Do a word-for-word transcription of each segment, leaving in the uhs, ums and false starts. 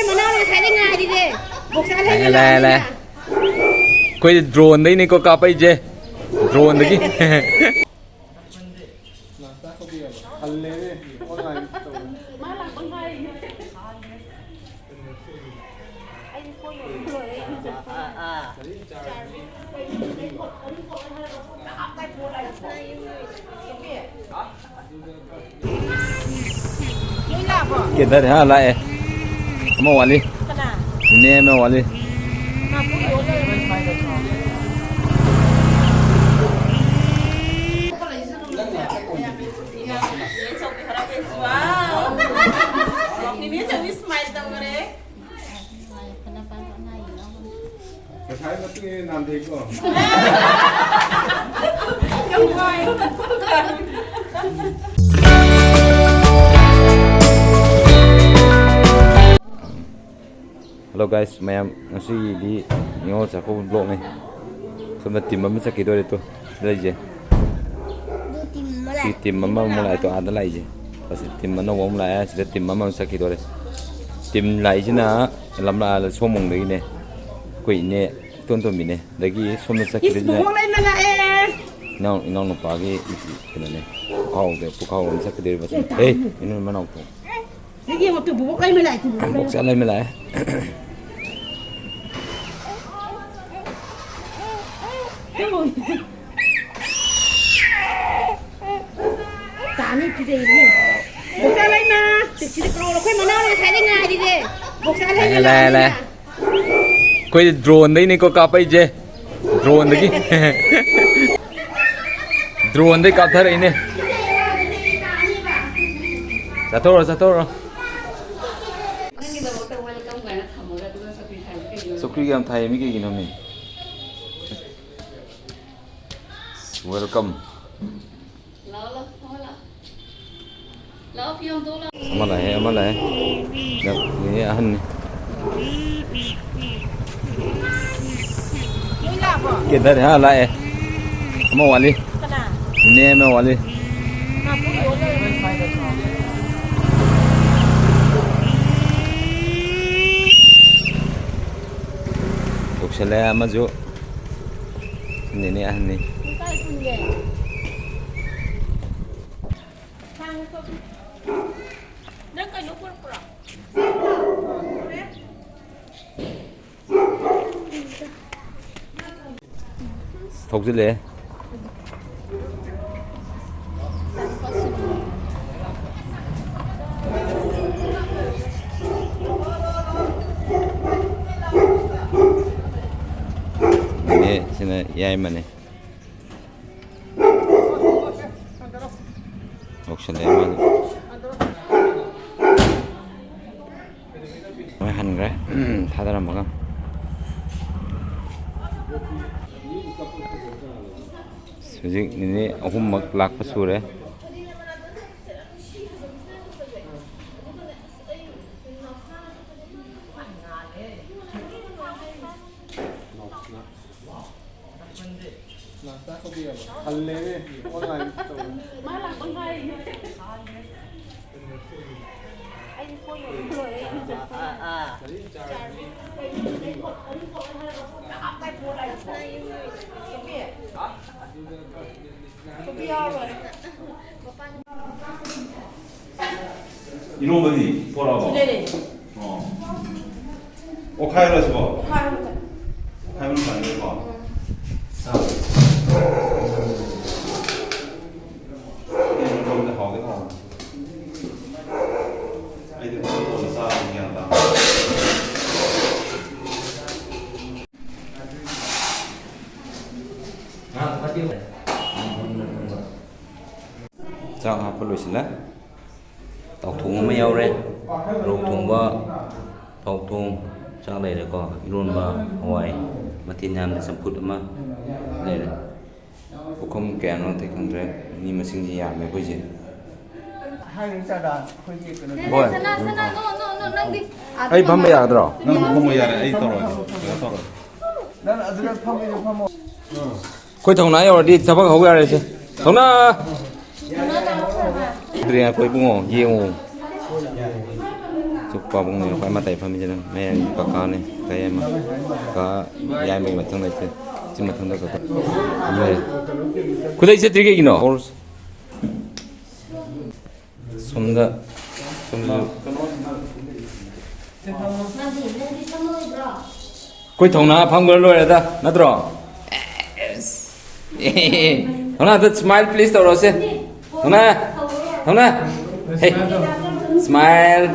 ꯃꯅꯥꯎꯅ ꯉꯁꯥꯏꯗꯩ ꯉꯥꯏꯔꯤꯅꯦ꯫ ꯕꯣꯛꯁ ꯑꯂꯩꯕ ꯂꯥꯛꯑꯦ, ꯂꯥꯛꯑꯦ, ꯂꯥꯛꯑꯦ꯫ ꯂꯥꯛꯑꯦ꯫ ꯑꯩꯈꯣꯏꯗꯤ drone ꯗꯩꯅꯤꯀꯣ ꯀꯥꯞꯄꯛꯏꯁꯦ꯫ Drone ꯗꯒꯤ꯫ ꯍꯜꯂꯦꯅꯦ, online ꯇꯧꯔꯦ꯫ ꯂꯣꯏ ꯂꯥꯛꯑꯕꯣ? ꯀꯦꯟꯗꯔ, ꯍꯥ, ꯂꯥꯛꯑꯦ꯫ ꯑꯃ ꯋꯥꯠꯂꯤ꯫ ꯀꯅꯥ? ꯅꯦ, ꯑꯃ ꯋꯥꯠꯂꯤ꯫ ꯃꯥ ꯄꯨꯡ ꯌꯣꯜ ꯂꯣꯏꯔꯦ꯫ ꯋꯥꯎ! ꯅꯦꯅꯦ ꯆꯧꯕꯤ ꯍꯔꯥꯎ ꯍꯦꯜꯂꯦ꯫ ꯋꯥꯎ! ꯅꯦꯅꯦ ꯆꯧꯕꯤ smile ꯇꯧꯈꯔꯦ꯫ ꯉꯁꯥꯏ ꯃꯇꯨꯡ ꯏꯟꯅ ꯅꯥꯟꯊꯩꯀꯣ꯫ Hello guys, ꯃꯌꯥꯝ, ꯉꯁꯤꯒꯤꯗꯤ ꯅꯤꯉꯣꯜ ꯆꯥꯛꯀꯧꯕ vlogꯅꯤ꯫ ꯁꯣꯝꯗ team ꯑꯃ ꯆꯠꯈꯤꯗꯣꯔꯦ ꯇꯨ꯫ ꯂꯩꯁꯦ꯫ ꯑꯗꯨ team ꯑꯃ ꯁꯤ ꯂꯥꯛꯑꯦ꯫ Team ꯑꯃꯃꯨꯛ ꯂꯥꯛꯑꯦ, ꯇꯣ ꯑꯥꯗ ꯂꯥꯛꯏꯁꯦ꯫ ꯑꯁꯤ team ꯑꯅꯧꯕ ꯑꯃ ꯂꯥꯛꯑꯦ, ꯁꯤꯗ team ꯑꯃꯃꯨꯛ ꯆꯠꯈꯤꯗꯣꯔꯦ꯫ Team ꯂꯥꯛꯏꯁꯤꯅ ꯂꯝꯂꯥ ꯁꯣꯝꯕꯨꯡꯗꯒꯤꯅꯦ, ꯑꯩꯈꯣꯏ ꯏꯅꯦ ꯏꯇꯣꯟ ꯇꯣꯝꯕꯤꯅꯦ꯫ ꯑꯗꯒꯤ ꯁꯣꯝꯗ ꯏꯁ, ꯆꯠꯈꯤꯗꯣꯏꯁꯤꯅ ꯕꯣꯕꯣꯛ ꯂꯩꯃ ꯂꯥꯛꯑꯦ꯫ ꯏꯅꯥꯎ, ꯏꯅꯥꯎꯅꯨꯄꯥꯒꯤ ꯀꯩꯅꯣꯅꯦ, ꯄꯨꯈꯥꯎꯗ, ꯄꯨꯈꯥꯎ ꯑꯃ ꯆꯠꯈꯤꯗꯣꯔꯤꯕ꯫ ꯑꯦ, ꯇꯥꯃꯣ꯫ ꯍꯦ, ꯏꯅꯣꯏ ꯃꯅꯥꯎ ꯇꯣ꯫ ꯁꯤꯒꯤ ꯌꯦꯡꯉꯣ ꯇꯨ, ꯕꯣꯕꯣꯛ ꯂꯩꯃ ꯂꯥꯛꯑꯦ ꯇꯨ, ꯕꯣꯕꯣꯛ ꯂꯩꯃ꯫ ꯕꯣꯕꯣꯛ ꯆꯠꯂꯩꯃ ꯂꯥꯛꯑꯦ꯫ ꯇꯥꯅꯤ ꯀꯤꯖꯩꯅꯦ꯫ ꯕꯣꯛꯁꯥ ꯂꯩꯃ! ꯁꯤꯗ ꯀꯧꯔꯣ, ꯑꯩꯈꯣꯏ ꯃꯅꯥꯎꯅ ꯉꯁꯥꯏꯗꯩ ꯉꯥꯏꯔꯤꯅꯦ꯫ ꯕꯣꯛꯁꯥ ꯂꯩꯃ ꯂꯥꯛꯑꯦ, ꯂꯥꯛꯑꯦ, ꯂꯥꯛꯑꯦ꯫ ꯂꯥꯛꯑꯦ꯫ ꯑꯩꯈꯣꯏꯗꯤ drone ꯗꯩꯅꯤꯀꯣ ꯀꯥꯞꯄꯛꯏꯁꯦ꯫ Drone ꯗꯒꯤ꯫ Drone ꯗꯩ ꯀꯥꯞꯊꯔꯛꯏꯅꯦ꯫ ꯆꯠꯊꯣꯛꯔꯣ, ꯆꯠꯊꯣꯛꯔꯣ꯫ ꯅꯪꯒꯤꯗꯃꯛꯇ welcome ꯀꯥꯏꯅ ꯊꯝꯃꯒ ꯑꯗꯨꯒ ꯆꯧꯀ꯭ꯔꯤ ꯊꯥꯏ ꯀꯩꯒꯤꯅꯣ? ꯆꯧꯀ꯭ꯔꯤꯒ ꯌꯥꯝ ꯊꯥꯏꯌꯦ, ꯃꯤ ꯀꯩꯒꯤꯅꯣ ꯃꯤ? Welcome꯫ ꯂꯥꯛꯑꯣ, ꯂꯥꯛꯑꯣ, ꯐꯝꯃꯣ ꯂꯥꯛꯑꯣ꯫ ꯂꯥꯛꯑꯣ, ꯐꯤ ꯍꯣꯡꯗꯣꯛꯑꯣ ꯂꯥꯛꯑꯣ꯫ ꯑꯃ ꯂꯥꯛꯑꯦ, ꯑꯃ ꯂꯥꯛꯑꯦ꯫ ꯅꯦꯅꯦ ꯑꯍꯟꯅꯤ꯫ ꯂꯣꯏ ꯂꯥꯛꯑꯕꯣ? ꯀꯦꯟꯗꯔ, ꯍꯥ, ꯂꯥꯛꯑꯦ꯫ ꯑꯃ ꯋꯥꯠꯂꯤ꯫ ꯀꯅꯥ? ꯅꯦ, ꯑꯃ ꯋꯥꯠꯂꯤ꯫ ꯃꯥ ꯄꯨꯡ ꯌꯣꯜ ꯂꯣꯏꯔꯦ꯫ ꯁꯤꯜꯂꯦ ꯑꯃꯁꯨ꯫ ꯅꯦꯅꯦ ꯑꯍꯟꯅꯤ꯫ ꯊꯧꯖꯤꯜꯂꯛꯑꯦ꯫ ꯅꯦꯅꯦ ꯁꯤꯅ ꯌꯥꯏꯃꯅꯦ꯫ ꯌꯧꯁꯜꯂꯛꯑꯦ ꯃꯥꯅ꯫ ꯃꯣꯏ ꯍꯟꯈ꯭ꯔꯦ꯫ ꯊꯥꯗꯔꯝꯃꯒ꯫ ꯍꯧꯖꯤꯛ ꯅꯤꯅꯦ ꯑꯍꯨꯝꯃꯛ ꯂꯥꯛꯄ ꯁꯨꯔꯦ꯫ ꯅꯥꯁꯇꯥ ꯀꯧꯕꯤꯔꯕ? ꯍꯜꯂꯦꯅꯦ, online ꯇꯧꯔꯦ꯫ ꯏꯔꯣꯝꯕꯗꯤ ꯄꯣꯔꯛꯑꯕꯣ? ꯂꯩꯔꯦ꯫ ꯑꯣ꯫ ꯑꯣꯈꯥꯏꯔꯣ ꯁꯤꯕꯣ? ꯑꯣꯈꯥꯏꯔꯣ꯫ ꯑꯣꯈꯥꯏꯕꯅ ꯐꯔꯦꯀꯣ? ꯎꯝ꯫ ꯆꯥꯎ꯫ ꯑꯩ ꯏꯔꯣꯝꯕꯗ ꯍꯥꯎꯒꯦ ꯇꯧꯕꯅꯤ꯫ ꯑꯩꯗꯤ ꯍꯣꯔꯦꯟ ꯀꯣꯟꯅ ꯆꯥꯔꯅꯤ ꯒ꯭ꯌꯥꯟ ꯇꯥꯅ꯫ ꯆꯥꯛ ꯍꯥꯞꯄ ꯂꯣꯏꯁꯤꯜꯂꯦ꯫ ꯇꯥꯎꯊꯣꯡ ꯑꯃ ꯌꯥꯎꯔꯦ, ꯔꯧ ꯊꯣꯡꯕ, ꯊꯥꯎ ꯊꯣꯡ, ꯆꯥꯛ ꯂꯩꯔꯦꯀꯣ, ꯏꯔꯣꯟꯕ, ꯍꯋꯥꯏ, ꯃꯊꯦꯜ ꯌꯥꯝꯅ ꯆꯝꯐꯨꯠ ꯑꯃ ꯂꯩꯔꯦ꯫ ꯄꯨꯈꯝ ꯀꯌꯥꯅꯣ ꯑꯇꯩ ꯈꯪꯗ꯭ꯔꯦ, ꯃꯤ ꯃꯁꯤꯡꯁꯤ ꯌꯥꯝꯃꯦ ꯑꯩꯈꯣꯏꯁꯦ꯫ ꯍꯥꯏꯔꯨ ꯆꯥꯗ ꯑꯩꯈꯣꯏꯒꯤ ꯀꯩꯅꯣ ꯍꯣꯏ꯫ ꯁꯅꯥ, ꯁꯅꯥ, no, no, no, ꯅꯪꯗꯤ ꯑꯥꯗ ꯑꯩ ꯐꯝꯕ ꯐꯝꯃꯣ꯫ ꯌꯥꯒꯗ꯭ꯔꯣ? ꯅꯪ ꯐꯝꯃꯣ ꯌꯥꯔꯦ, ꯑꯩ ꯇꯧꯔꯒꯦ꯫ ꯀꯩꯅꯣ ꯇꯧꯔꯒꯦ꯫ ꯅꯪ ꯑꯗꯨꯗ ꯐꯝꯒꯦꯁꯨ ꯐꯝꯃꯣ꯫ ꯑꯩꯈꯣꯏ ꯊꯧꯅꯥ ꯌꯧꯔꯗꯤ ꯊꯕꯛ ꯍꯧ ꯌꯥꯔꯦꯁꯦ꯫ ꯊꯧꯅꯥ! ꯁꯅꯥ ꯇꯥꯃꯣ ꯁꯅꯥ꯫ ꯎꯗ꯭ꯔꯦ ꯑꯩꯈꯣꯏ ꯏꯕꯨꯡꯉꯣ, ꯌꯦꯡꯉꯨ꯫ ꯆꯨꯞ ꯄꯥꯕꯨꯡꯅꯦ ꯈ꯭ꯋꯥꯏ ꯃꯇꯥꯏ ꯐꯝꯃꯤꯁꯤꯅ, ꯃꯌꯥꯏꯒꯤ ꯀꯀꯥꯅꯦ, ꯀꯌꯥꯝꯕ꯫ ꯀꯀꯥ ꯌꯥꯏꯃꯒꯤ ꯃꯊꯪ ꯂꯩꯇꯦ꯫ ꯁꯤ ꯃꯊꯪꯗ ꯀꯀꯥ꯫ ꯂꯩ꯫ ꯈꯨꯗꯩ ꯁꯦꯠꯇ꯭ꯔꯤ ꯀꯩꯒꯤꯅꯣ? ꯁꯣꯝꯗ, ꯁꯣꯝꯗꯁꯨ꯫ ꯑꯩꯈꯣꯏ ꯊꯧꯅꯥ ꯐꯝꯈ꯭ꯔ ꯂꯣꯏꯔꯦꯗ, ꯅꯠꯇ꯭ꯔꯣ? ꯊꯧꯅꯥ, ꯑꯝꯇ smile please ꯇꯧꯔꯣꯁꯦ꯫ ꯊꯧꯅꯥ, ꯊꯧꯅꯥ꯫ Hey, smile꯫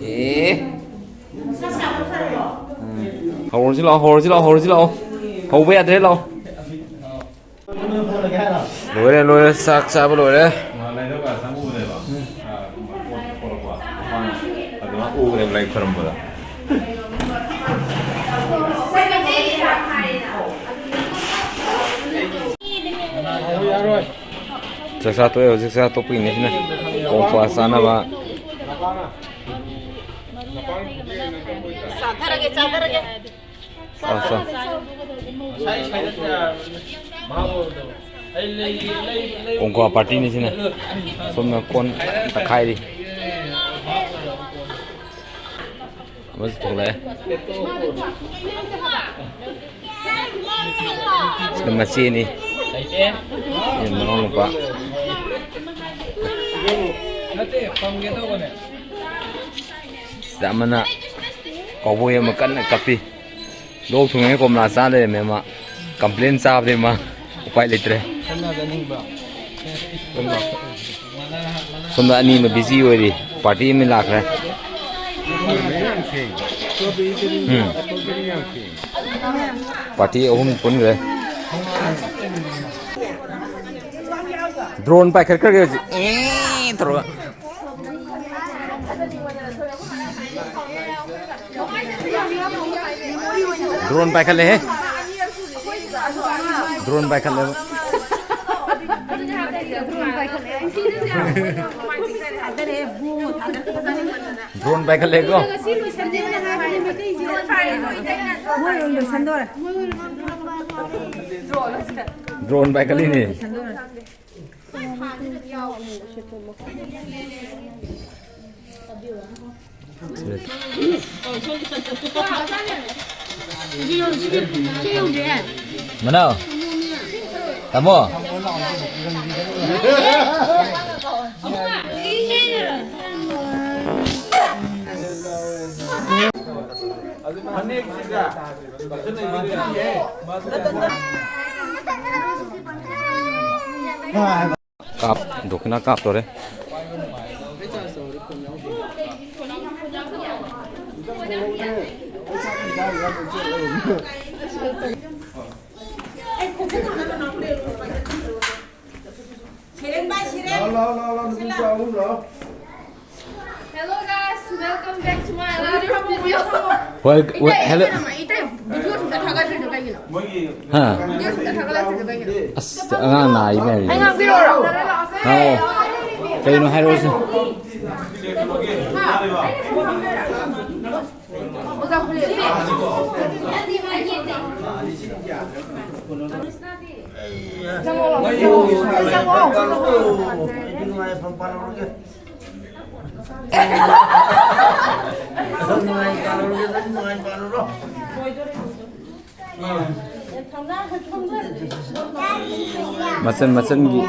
ꯑꯦ꯫ ꯍꯧꯔꯁꯤ ꯂꯥꯛꯑꯣ, ꯍꯧꯔꯁꯤ ꯂꯥꯛꯑꯣ, ꯍꯧꯔꯁꯤ ꯂꯥꯛꯑꯣ꯫ ꯍꯧꯕ ꯌꯥꯗ꯭ꯔꯦ, ꯂꯥꯛꯑꯣ꯫ ꯂꯣꯏꯔꯦ, ꯂꯣꯏꯔꯦ, ꯆꯥꯛ ꯆꯥꯕ ꯂꯣꯏꯔꯦ꯫ ꯑꯗꯨꯃꯥꯏꯅ ꯎꯈ꯭ꯔꯦꯕ ꯂꯥꯏ ꯈꯣꯏꯔꯝꯕꯗ꯫ ꯆꯥꯛꯆꯥ ꯇꯣꯛꯑꯦ, ꯍꯧꯖꯤꯛ ꯆꯥꯛ ꯇꯣꯛꯄꯒꯤꯅꯦ ꯁꯤꯅ ꯀꯣꯡꯀ꯭ꯋꯥ ꯆꯥꯅꯕ꯫ ꯆꯥꯊꯔꯒꯦ, ꯆꯥꯊꯔꯒꯦ꯫ ꯆꯥꯎ, ꯆꯥꯎ꯫ ꯀꯣꯡꯀ꯭ꯋꯥ ꯄꯥꯔꯇꯤꯅꯤ ꯁꯤꯅ꯫ ꯁꯣꯝꯅ ꯀꯣꯟ ꯇꯛꯈꯥꯏꯔꯤ꯫ ꯑꯃꯁꯨ ꯊꯣꯛꯂꯛꯑꯦ꯫ ꯁꯤꯅ ꯃꯆꯦꯅꯤ꯫ ꯁꯤꯅ ꯃꯅꯥꯎꯅꯨꯄꯥ꯫ ꯁꯤꯗ ꯑꯃꯅ ꯀꯧꯕꯣꯏ ꯑꯃ ꯀꯟꯅ ꯀꯞꯄꯤ꯫ ꯂꯣꯛ ꯊꯨꯡꯉꯦ, ꯀꯣꯝꯂꯥ ꯆꯥ ꯂꯩꯔꯝꯃꯦ ꯃꯥ꯫ Complain ꯆꯥꯕꯗꯩ ꯃꯥ ꯎꯄꯥꯏ ꯂꯩꯇ꯭ꯔꯦ꯫ ꯁꯣꯝꯗ ꯑꯅꯤ ꯑꯃ busy ꯑꯣꯏꯔꯤ, party ꯑꯃ ꯂꯥꯛꯈ꯭ꯔꯦ꯫ ꯎꯝ꯫ Party ꯑꯍꯨꯝ ꯄꯨꯟꯈ꯭ꯔꯦ꯫ Drone ꯄꯥꯏꯈꯠꯈ꯭ꯔꯒꯦ ꯍꯧꯖꯤꯛ꯫ ꯑꯦ ꯇꯧꯔꯒ꯫ Drone ꯄꯥꯏꯈꯠꯂꯦꯍꯦ꯫ Drone ꯄꯥꯏꯈꯠꯂꯦꯕ꯫ Drone ꯄꯥꯏꯈꯠꯂꯦꯀꯣ꯫ ꯃꯣꯏ ꯂꯣꯏꯁꯟꯗꯣꯔꯦ꯫ Drone ꯄꯥꯏꯈꯠꯂꯤꯅꯦ꯫ ꯂꯣꯏꯁꯟꯗꯣꯔꯦ꯫ ꯃꯅꯥꯎ, ꯇꯥꯃꯣ꯫ ꯀꯥꯞ, ꯗꯣꯛꯈꯤꯅ ꯀꯥꯞꯇꯣꯔꯦ꯫ Hello guys, welcome back to my another video. Well, well, hello. ꯏꯇꯩ, video ꯁꯨꯝ ꯊꯥꯒꯠꯇ꯭ꯔꯤꯗꯣ ꯀꯩꯒꯤꯅꯣ? ꯍꯥ? Video ꯁꯨꯝ ꯊꯥꯒꯠꯂꯛꯇ꯭ꯔꯤꯗꯣ ꯀꯩꯒꯤꯅꯣ? ꯑꯁ, ꯑꯉꯥꯡ ꯅꯥꯔꯤ ꯃꯌꯥꯝꯁꯦ꯫ ꯑꯩ ꯉꯥꯡꯕꯤꯔꯣꯔꯣ? ꯉꯥꯡꯉꯣ꯫ ꯀꯩꯅꯣ ꯍꯥꯏꯔꯛꯑꯣꯁꯦ꯫ ꯍꯥ? ꯑꯣꯖꯥ ꯐꯨꯔꯤꯠ꯫ ꯆꯪꯉꯛꯑꯣ꯫ ꯆꯪꯉꯛꯑꯣ꯫ ꯃꯆꯟ ꯃꯆꯟꯒꯤ꯫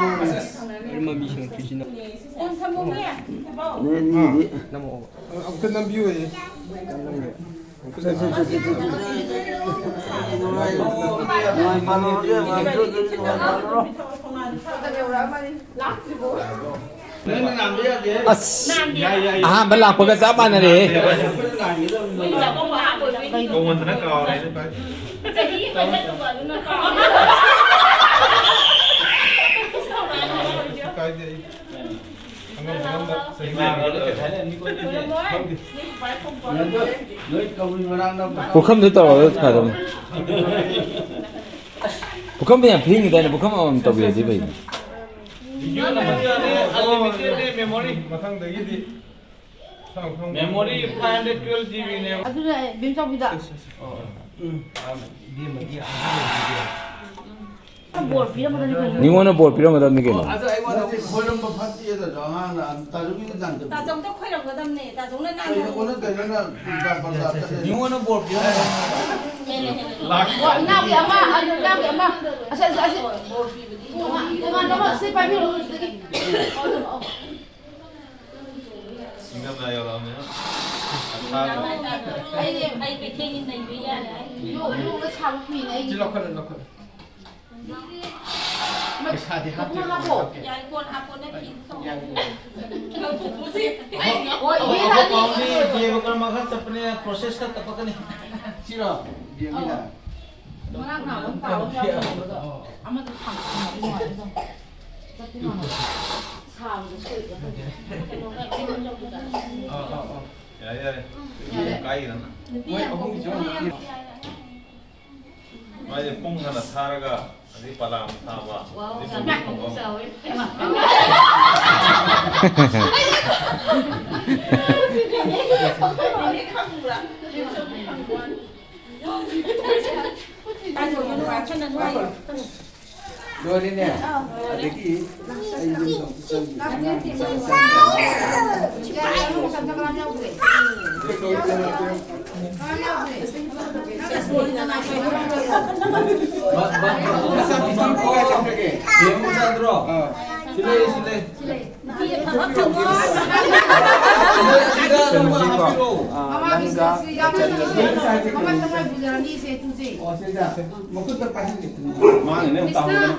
ꯑꯃꯨꯛꯇ ꯅꯝꯕꯤꯌꯨ꯫ ꯑꯁ, ꯑꯍꯥꯟꯕ ꯂꯥꯛꯄꯒ ꯆꯞ ꯃꯥꯟꯅꯔꯦꯍꯦ꯫ ꯄꯨꯈꯝꯗꯨ ꯇꯧꯔꯒ ꯐꯗꯧꯅꯤ꯫ ꯄꯨꯈꯝꯗꯨ ꯌꯥꯝ ꯐꯦꯡꯈꯤꯗꯥꯏꯅꯦ? ꯄꯨꯈꯝ ꯑꯃꯃꯝ ꯇꯧꯕꯤꯔꯗꯤ ꯐꯩꯅꯦ꯫ Unlimited memory꯫ ꯃꯊꯪꯗꯒꯤꯗꯤ memory five hundred twelve GB ꯅꯦꯕ꯫ ꯑꯗꯨꯅ ꯕꯤꯝ ꯆꯥꯎꯕꯤꯗ꯫ ꯕꯣꯔ ꯄꯤꯔꯝꯒꯗꯕꯅꯤ ꯀꯩꯅꯣ꯫ ꯅꯤꯉꯣꯟꯗ ꯕꯣꯔ ꯄꯤꯔꯝꯒꯗꯕꯅꯤ ꯀꯩꯅꯣ꯫ ꯑꯗꯣ ꯑꯩꯉꯣꯟꯗ ꯈꯣꯏꯔꯝꯕ ꯐꯠꯇꯦꯗꯁꯨ ꯑꯉꯥꯡꯅ ꯇꯥꯖꯨꯒꯤꯗ ꯗꯥꯟ ꯇꯧ꯫ ꯇꯥꯖꯧꯗ ꯈꯣꯏꯔꯝꯒꯗꯕꯅꯦ꯫ ꯇꯥꯖꯧꯅ ꯅꯥꯟꯅ ꯑꯩꯅ ꯑꯣꯟꯅ ꯇꯩꯅꯅ ꯗꯥꯟ ꯄ꯭ꯔꯣꯒ꯭ꯔꯥꯝ ꯆꯠꯂꯦ꯫ ꯅꯤꯉꯣꯟꯗ ꯕꯣꯔ ꯄꯤꯔꯝꯒꯗꯕꯅꯤ꯫ ꯍꯦꯜꯂꯦ, ꯍꯦꯜꯂꯦ꯫ ꯂꯥꯛ-꯫ ꯏꯅꯥꯎꯒꯤ ꯑꯃ, ꯑꯗꯨ ꯏꯅꯥꯎꯒꯤ ꯑꯃ꯫ ꯑꯁ, ꯑꯁ, ꯑꯁ꯫ ꯇꯣꯉꯥꯟ-, ꯇꯣꯉꯥꯟꯕ ꯑꯃ ꯁꯤ ꯄꯥꯏꯕꯤꯔꯣ, ꯍꯧꯖꯤꯛꯇꯒꯤ꯫ ꯁꯤꯡꯒꯝ ꯂꯥꯏ ꯌꯧꯔꯛꯑꯕꯅꯤꯅ꯫ ꯑꯩ, ꯑꯩ ꯀꯩꯊꯦꯜꯒꯤ ꯅꯩꯕ ꯌꯥꯔꯦ꯫ ꯌꯣ-, ꯌꯣꯒ ꯁꯥꯕ ꯐꯤꯅꯦ ꯑꯩꯒꯤ꯫ ꯁꯤ ꯂꯧꯈꯠꯂꯣ, ꯂꯧꯈꯠꯂꯣ꯫ ꯄꯩꯁꯥꯗꯤ ꯍꯥꯞꯇꯦ꯫ ꯀꯣꯟ ꯍꯥꯞꯄꯣ꯫ ꯍꯥꯞꯇꯦ꯫ ꯌꯥꯏ, ꯀꯣꯟ ꯍꯥꯞꯄꯣꯅꯦ, ꯐꯤ ꯇꯧ꯫ ꯌꯥꯏ꯫ ꯍꯣꯏ, ꯏꯕꯦꯝꯃ, ꯑꯩꯈꯣꯏ ꯄꯥꯎꯗꯤ ꯗꯦꯕ ꯀꯔꯃ ꯈꯔ ꯆꯠꯄꯅꯦ, ꯄ꯭ꯔꯣꯁꯦꯁ ꯈꯔ ꯇꯞꯄꯛꯀꯅꯤ꯫ ꯁꯤꯔꯣ? ꯗꯦꯕꯒꯤꯗ? ꯑꯧ꯫ ꯉꯔꯥꯡ ꯅꯍꯥꯟ ꯑꯃ ꯄꯥꯎ ꯑꯃ ꯌꯥꯎꯔꯝꯕꯗꯣ ꯑꯃꯗꯣ ꯊꯥꯡꯀꯠꯄ ꯅꯨꯡꯉꯥꯏꯅꯕꯗꯣ꯫ ꯆꯠꯄ ꯅꯨꯡꯉꯥꯏ꯫ ꯁꯥꯕꯗꯣ ꯁꯣꯏꯕ꯫ ꯑꯥ, ꯑꯥ, ꯑꯥ꯫ ꯌꯥꯔꯦ, ꯌꯥꯔꯦ꯫ ꯌꯥꯔꯦ꯫ ꯀꯥꯏꯒꯤꯗꯅ? ꯃꯣꯏ ꯑꯍꯨꯝꯒꯤꯁꯨ ꯑꯃꯨꯛ ꯄꯤꯔꯣ꯫ ꯃꯥꯁꯦ ꯄꯨꯡ ꯍꯥꯟꯅ ꯊꯥꯔꯒ ꯑꯗꯩ ꯄꯂꯥ ꯑꯃꯨꯛ ꯊꯥꯕ꯫ ꯋꯥꯎ, ꯑꯗꯩ ꯌꯥꯝ ꯄꯨꯡ ꯄꯨꯡ ꯆꯥꯎꯋꯦ꯫ ꯂꯣꯏꯔꯦꯅꯦ꯫ ꯑꯗꯒꯤ ꯑꯩ ꯌꯨꯝꯗ ꯑꯃꯨꯛ ꯆꯪꯈꯤ꯫ ꯃ-, ꯃ-, ꯃꯆꯥ ꯄꯤꯛꯇ꯭ꯔꯨ ꯀꯥꯏ ꯆꯠꯈ꯭ꯔꯒꯦ? ꯌꯦꯡꯉꯨ ꯆꯠꯇ꯭ꯔꯣ? ꯑꯥ꯫ ꯁꯤ ꯂꯩ, ꯁꯤ ꯂꯩ꯫ ꯁꯤꯗ ꯑꯗꯨꯝ ꯍꯥꯞꯄꯤꯔꯛꯑꯣ꯫ ꯃꯃꯥꯒꯤ ꯁꯤꯗꯁꯨ ꯌꯥꯎꯔꯝꯃꯤ꯫ ꯃꯃꯥ ꯊꯋꯥꯏ ꯄꯨꯖꯔꯅꯤ, ꯏꯆꯦ, ꯇꯨꯁꯦ꯫ ꯑꯣ, ꯁꯤꯗ꯫ ꯃꯈꯨꯠꯇ ꯄꯥꯏꯍꯟꯒꯦ꯫ ꯃꯥꯅꯅꯦ ꯑꯃꯨꯛ ꯇꯥꯍꯧꯗꯅ꯫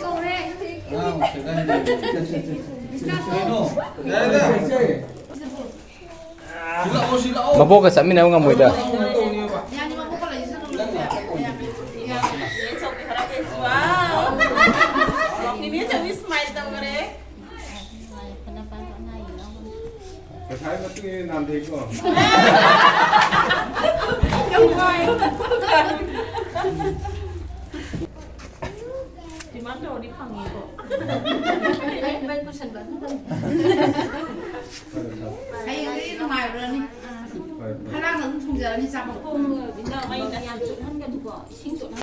ꯀꯧꯔꯦ꯫ ꯑꯉꯥꯡ ꯃꯈꯩꯗ ꯍꯥꯏꯗꯤ꯫ ꯀꯩꯅꯣ? ꯌꯥꯔꯦꯗ꯫ ꯁꯤꯜꯂꯛꯑꯣ, ꯁꯤꯜꯂꯛꯑꯣ꯫ ꯃꯕꯣꯛꯀ ꯆꯠꯃꯤꯟꯅꯕ ꯉꯝꯃꯣꯏꯗ꯫ ꯌꯥꯅꯤ, ꯃꯕꯣꯛꯀ ꯂꯩꯁꯤꯁꯨ ꯑꯗꯨꯝ ꯌꯥꯅꯤ꯫ ꯋꯥꯎ꯫ ꯅꯦꯅꯦ ꯆꯧꯕꯤ ꯁ꯭ꯃꯥꯏꯜ ꯇꯧꯈꯔꯦ꯫ ꯉꯁꯥꯏ ꯃꯇꯨꯡ ꯏꯟꯅ ꯅꯥꯟꯊꯩꯀꯣ꯫ ꯌꯥꯝ ꯅꯨꯡꯉꯥꯏ꯫ ꯗꯤꯃꯥꯟ ꯇꯧꯔꯗꯤ ꯐꯪꯉꯦꯀꯣ꯫ ꯑꯩ ꯃꯩ ꯄꯨꯁꯟꯕ ꯑꯗꯨꯝ ꯇꯝꯃꯤ꯫ ꯍꯌꯦꯡꯗꯒꯤ ꯅꯨꯡꯉꯥꯏꯔꯅꯤ꯫ ꯈꯔ ꯑꯗꯨꯝ ꯊꯨꯡꯖꯔꯅꯤ ꯆꯥꯕ꯫ ꯃꯩꯅ ꯌꯥꯝ ꯆꯨꯞꯍꯟꯒꯅꯨꯀꯣ꯫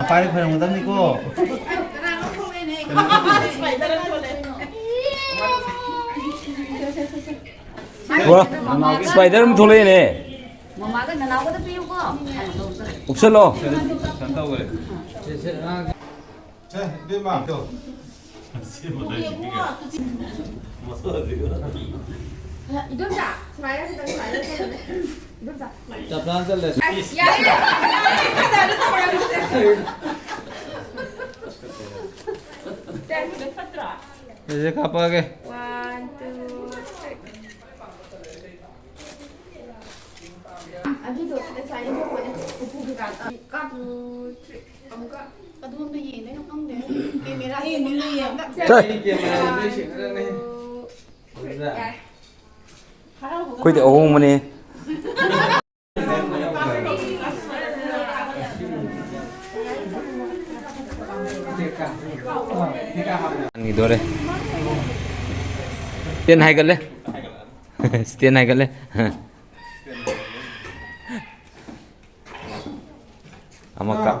ꯄꯥꯏꯔ ꯈꯣꯏꯔꯝꯒꯗꯕꯅꯤꯀꯣ꯫ ꯄꯨꯔꯥ spider ꯑꯃ ꯊꯣꯛꯂꯛꯑꯦꯅꯦ꯫ ꯃꯃꯥꯒ ꯅꯅꯥꯎꯒꯗ ꯄꯤꯌꯨꯀꯣ꯫ ꯎꯞꯁꯜꯂꯣ꯫ ꯁꯦ, ꯏꯕꯦꯝꯃ꯫ ꯏꯗꯣꯝꯆꯥ, ꯁꯨꯃꯥꯏꯅ ꯈꯤꯇꯪ ꯁꯨꯃꯥꯏꯅ ꯇꯧꯔꯣꯅꯦ꯫ ꯏꯗꯣꯝꯆꯥ꯫ ꯆꯞ ꯆꯥꯅ ꯆꯠꯂꯦ꯫ ꯑꯁ, ꯌꯥꯔꯦ, ꯌꯥꯔꯦ, ꯌꯥꯔꯦ, ꯌꯥꯔꯦ, ꯇꯧꯔꯛꯀꯅꯨꯁꯦ꯫ ꯁꯦ, ꯀꯥꯞꯄꯛꯑꯒꯦ꯫ One, two, three. ꯑꯗꯨꯗꯣ ꯉꯁꯥꯏ ꯏꯟꯊꯣꯛꯄꯅꯦ꯫ ꯎꯄꯨ ꯀꯩꯀꯥ ꯀꯥꯞ-, two, three. ꯑꯃꯨꯛꯀ ꯑꯗꯣꯝꯗ ꯌꯦꯡꯗꯣꯏꯅꯣ ꯈꯪꯗꯦ꯫ ꯀꯦꯃꯦꯔꯥ ꯌꯦꯡꯗꯣꯏꯅꯣ ꯌꯦꯡꯉꯒ꯫ ꯆꯠ꯫ ꯑꯩ ꯀꯦꯃꯦꯔꯥ ꯌꯦꯡꯗꯣꯏ ꯁꯦꯡꯅꯔꯅꯤ꯫ ꯌꯥꯔꯦ꯫ ꯍꯔꯥꯎꯕꯒ ꯑꯩꯈꯣꯏꯗꯤ ꯑꯍꯣꯡꯕꯅꯦ꯫ ꯈꯤꯗꯣꯔꯦ꯫ Stand ꯍꯥꯏꯒꯠꯂꯦ꯫ Stand ꯍꯥꯏꯒꯠꯂꯦ꯫ ꯑꯃ ꯀꯥꯞ꯫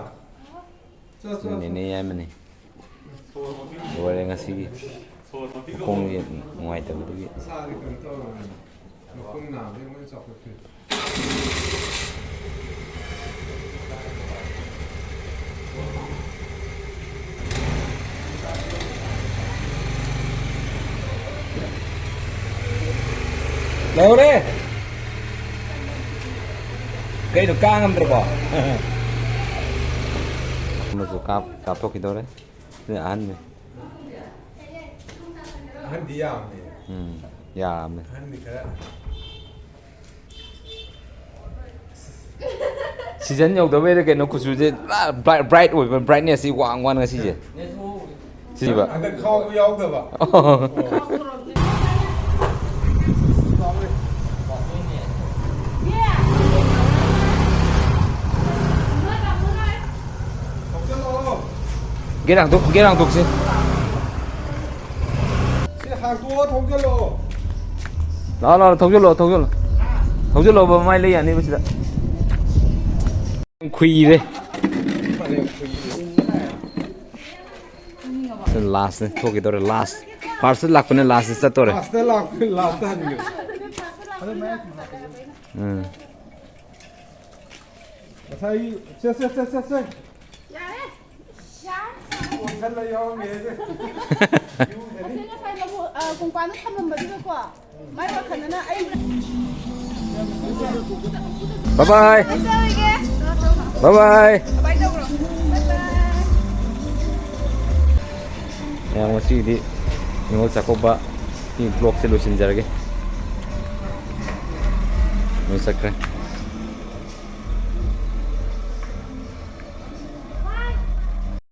ꯅꯦꯅꯦ ꯌꯥꯏꯃꯅꯤ꯫ ꯂꯣꯏꯔꯦ ꯉꯁꯤꯒꯤ꯫ ꯃꯈꯣꯡꯁꯦ ꯅꯨꯡꯉꯥꯏꯇꯕꯗꯨꯒꯤ꯫ ꯂꯩꯍꯧꯔꯦ꯫ ꯀꯩꯅꯣ ꯀꯥ ꯉꯝꯗ꯭ꯔꯕꯣ? ꯑꯃꯁꯨ ꯀꯥꯞ-, ꯀꯥꯞꯊꯣꯛꯈꯤꯗꯧꯔꯦ꯫ ꯁꯤꯅ ꯑꯍꯟꯅꯤ꯫ ꯑꯍꯟꯗꯤ ꯌꯥꯝꯃꯦ꯫ ꯎꯝ, ꯌꯥꯝꯃꯦ꯫ ꯑꯍꯟꯗꯤ ꯈꯔ꯫ Season ꯌꯧꯗꯕꯩꯔ ꯀꯩꯅꯣ, ꯀꯨꯆꯨꯁꯦ ꯄꯨꯔꯥ bright, bright ꯑꯣꯏꯕ, brightness ꯁꯤ ꯋꯥꯡ ꯋꯥꯡ ꯉꯁꯤꯁꯦ꯫ ꯁꯤꯕ꯫ ꯍꯟꯗꯛ ꯈꯥꯎꯕ ꯌꯥꯎꯗꯕ꯫ ꯑꯣ꯫ ꯊꯧꯖꯜꯂꯛꯑꯣ꯫ Gate ꯍꯥꯡꯗꯣꯛ-, gate ꯍꯥꯡꯗꯣꯛꯁꯤ꯫ ꯁꯤ ꯍꯥꯡꯇꯣꯛꯑ ꯊꯧꯖꯜꯂꯛꯑꯣ꯫ ꯂꯥꯛꯑꯣ, ꯂꯥꯛꯑꯣ, ꯊꯧꯖꯜꯂꯛꯑꯣ, ꯊꯧꯖꯜꯂꯛꯑꯣ꯫ ꯊꯧꯖꯜꯂꯛꯑꯣ, ꯃꯃꯥꯏ ꯂꯩ ꯌꯥꯅꯤꯕ ꯁꯤꯗ꯫ ꯈꯨꯏꯔꯦ꯫ Lastꯅꯦ ꯊꯣꯛꯈꯤꯗꯧꯔꯦ, last. First ꯂꯥꯛꯄꯅꯦ, last ꯆꯠꯇꯧꯔꯦ. Lastꯇ ꯂꯥꯛꯄ, lastꯇ ꯍꯟꯈ꯭ꯔꯦ. ꯎꯝ. ꯉꯁꯥꯏ ꯁꯦ ꯁꯦ ꯁꯦ ꯁꯦ ꯁꯦ. ꯌꯥꯔꯦ, ꯌꯥꯔꯦ. ꯑꯣꯟꯁꯜꯂ ꯌꯥꯎꯔꯝꯃꯦ ꯑꯩꯁꯦ. ꯑꯁꯤ ꯉꯁꯥꯏ ꯂꯧꯕꯨ-, ꯑ, ꯀꯣꯡꯄꯥꯟꯗ ꯊꯝꯃꯝꯕꯗꯨꯗꯀꯣ, ꯃꯥꯏ ꯋꯥꯈꯜꯗꯅ ꯑꯩ Bye bye. ꯆꯠꯆꯔꯒꯦ꯫ Bye bye. ꯀꯃꯥꯏꯅ ꯇꯧꯕ꯭ꯔꯣ? Bye bye. ꯃꯌꯥꯝ, ꯉꯁꯤꯒꯤꯗꯤ ꯅꯤꯉꯣꯜ ꯆꯥꯛꯀꯧꯕꯒꯤ vlogꯁꯦ ꯂꯣꯏꯁꯤꯟꯖꯔꯒꯦ꯫ ꯂꯣꯏ ꯆꯠꯈ꯭ꯔꯦ꯫